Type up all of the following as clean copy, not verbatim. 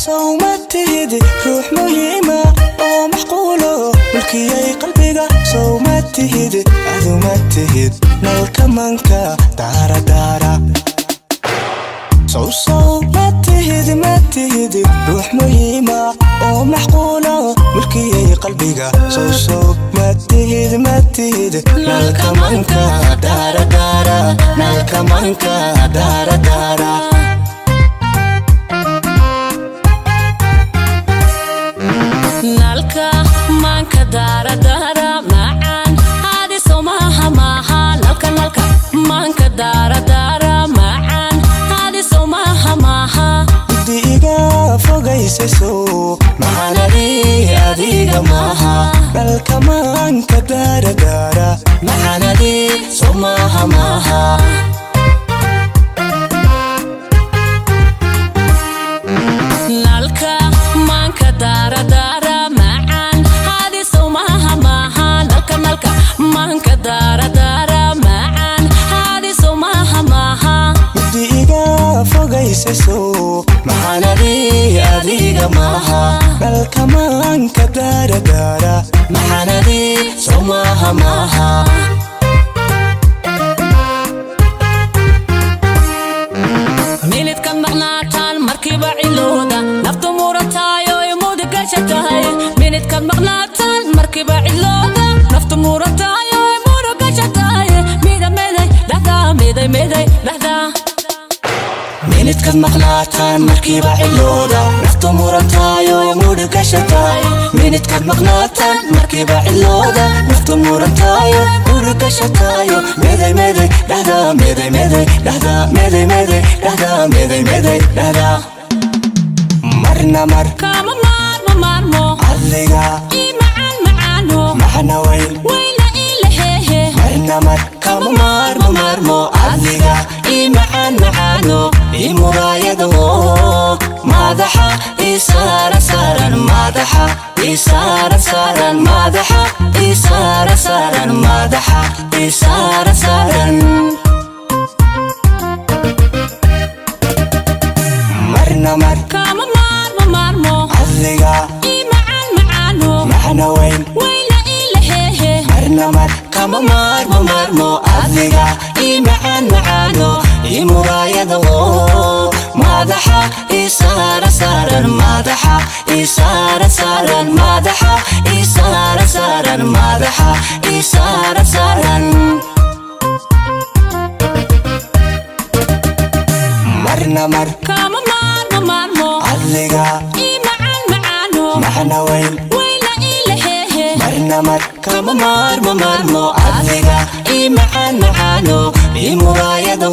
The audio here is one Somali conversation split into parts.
Sow ma tihid ruux muhiima oo macquulo mulkiyay qalbiga? Sow ma tihid, adu ma tihid nalka manka daaradaara? Sow sow ma tihid, ma tihid ruux muhiima oo macquulo mulkiyay qalbiga? Sow sow ma tihid, ma tihid nalka manka daaradaara, nalka manka daaradaara? Nalka maanka daaradaara macaan haadiso maaha, maaha nalka, nalka maanka daaradaara macaan haadiso maaha, maaha. Mugdi iga fogaysaso maxaanadi adiga maaha? Nalka maanka daaradaara maxaanadi so maaha, maaha. Nalka maanka daaradaara macaan haadiso maaha, maaha nalka, nalka maanka daaradaara macaan haadiso maaha, maaha. Mugdi iga fogaysaso maxaanadi adiga maaha? Nalka maanka daaradaara maxaanadi so maaha, maaha. Minidka maqnaataan markiiba cilooda, naftu murataayo mudigasha tahay. Minidkaad maqnaataan markiiba cilooda, naftu murataayo mudugasha tahay. Mida meday dhahdaa, miday miday dhahdaa. Minidkaad maqnaataan markiiba cilooda, naftu murantaayo mudhugasha tahay. Minidkaad maqnaataan markiiba cilooda, naftu murantaayo mudhugasha tahayo. Meday meday dhahdaa, meday meday dhahdaa, meday meday dhahdaa, meday meday dhahdaa. Marna mar Kama maarmo, maarmo. Cadliga ii macaan macaano. Macna weyn. Weyna ii laheehe. Marna mar kama maarmo, maarmo. Cadliga ii macaan macaano, ii muraayado madaxa ii saaran saaran, madaxa ii saaran saaran, madaxa ii saaran saaran, madaxa ii saaran saaran. Marna mar Kama maarmo, maarmo. Cadliga ii macaan macaano. Macna weyn. Weyna ii laheehe. Marna mar kama maarmo, maarmo. Cadliga ii macaan macaano, ii muraayado madaxa ii saaran saaran, madaxa ii saaran saaran, madaxa ii saaran saaran, madaxa ii saaran saaran. Marna mar Kama maarmo, maarmo. Cadliga ii macaan macaano. Macna weyn. Weyna ii laheehe. Marna mar kama maarmo, maarmo. Cadliga ii macaan macaano, ii muraayado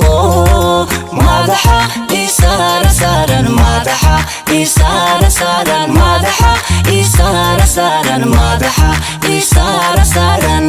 madaxa ii saaran saaran, madaxa ii saaran saaran, madaxa ii saaran saaran, madaxa ii saaran saaran.